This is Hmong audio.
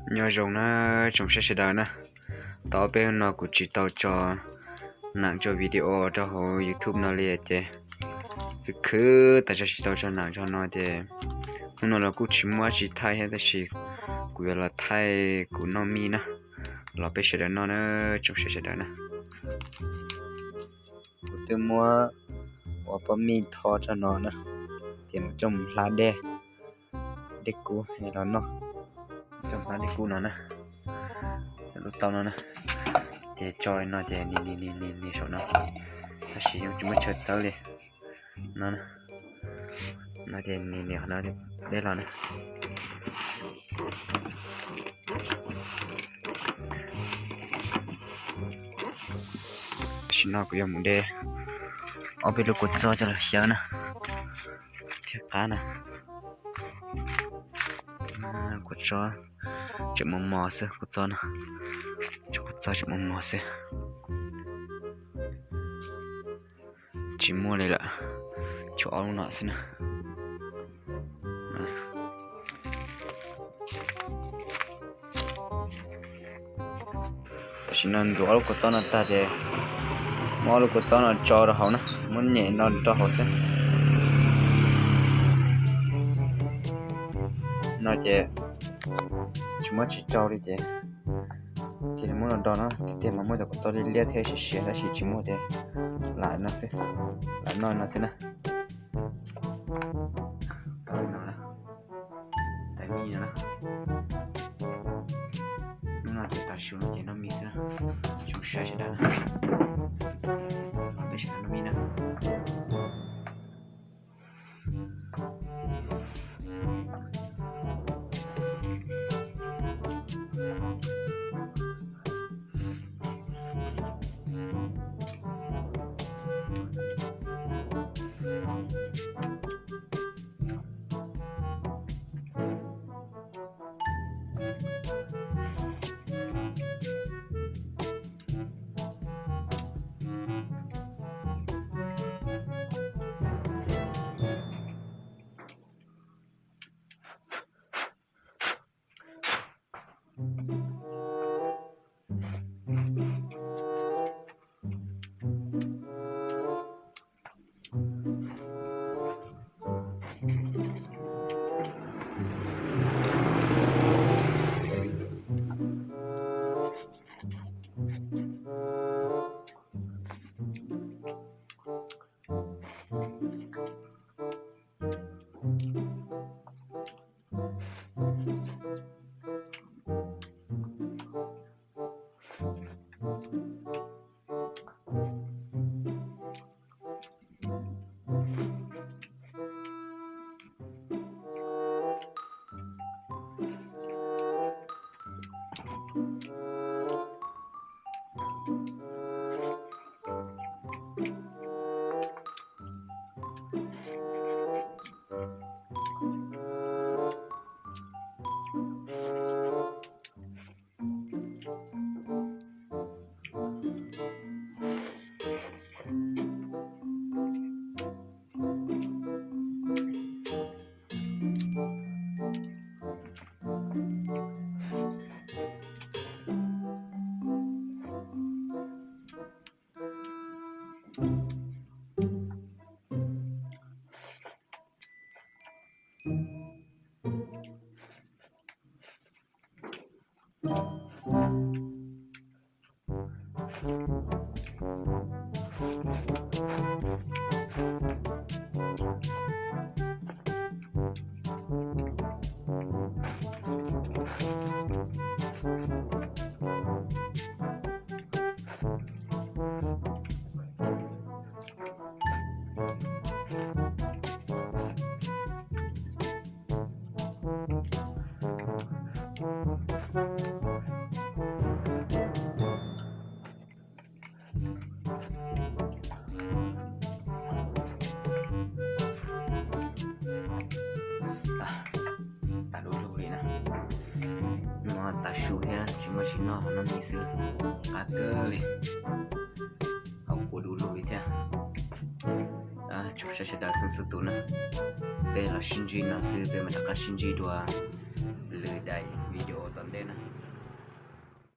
Nyob zoo na tsoom saib sawv daws na. Tau ob peb hnub no kuv tsis tau tso neem tso video rau hauv YouTube no li ces khwv khwv tas tso tsis tau tso neem tso no ces hnub no los kuj tsis muaj dab tsi thaij thiab tab sis kuv yuav los thaij kuv noj mij na, los peb sawv daws noj na tsoom saib sawv daws na. Kuv twb muab ua pob mij tho tso no na, ces mus coj mus hla dej, dej kub los noj. Coj hla dej kub no na, lub taub no na, ces tso li no ces nim nim nim nim saum no, tab sis yeej tsis muaj chaw txawb li no. No ces nim nim qhov no dej los na. Tam sim no kuv yuav mus de ob peb lub kua txob coj los xyawb na, thiab qab na. Kua txob tseem mos mos xwb, kua txob no, kua txob tseem mos mos xwb. Tsis muaj li lawm, tshuav ob lub no xwb na. Tam sim no ntxuav ob lub kua txob no tag ces muab ob lub kua txob no tso rau hauv na, muab nyem no rau hauv xwb. No ces tsis muab tsis tsau li ces cia li muab no do no, tiag tiag mas muaj cov kua txob liab liab thiab siav siav tab sis tsis muaj ces lam no xwb, lam noj no xwb na. Tais mij no na, hnub no ces tav su no ces noj mij xwb na, tsoom saib sawv daws na, los peb sawv daws noj mij na. Tas lub lug li na, no tav su thiab tsis muaj tsis noj, noj mis xwb, qab kawg li, haus kua du lug li thiab. Tsoom saib sawv daws txhua txhua tus na, peb los sib ntsib no xwb, peb mam rov qab sib ntsib dua lwm daim video tom Ntawd na.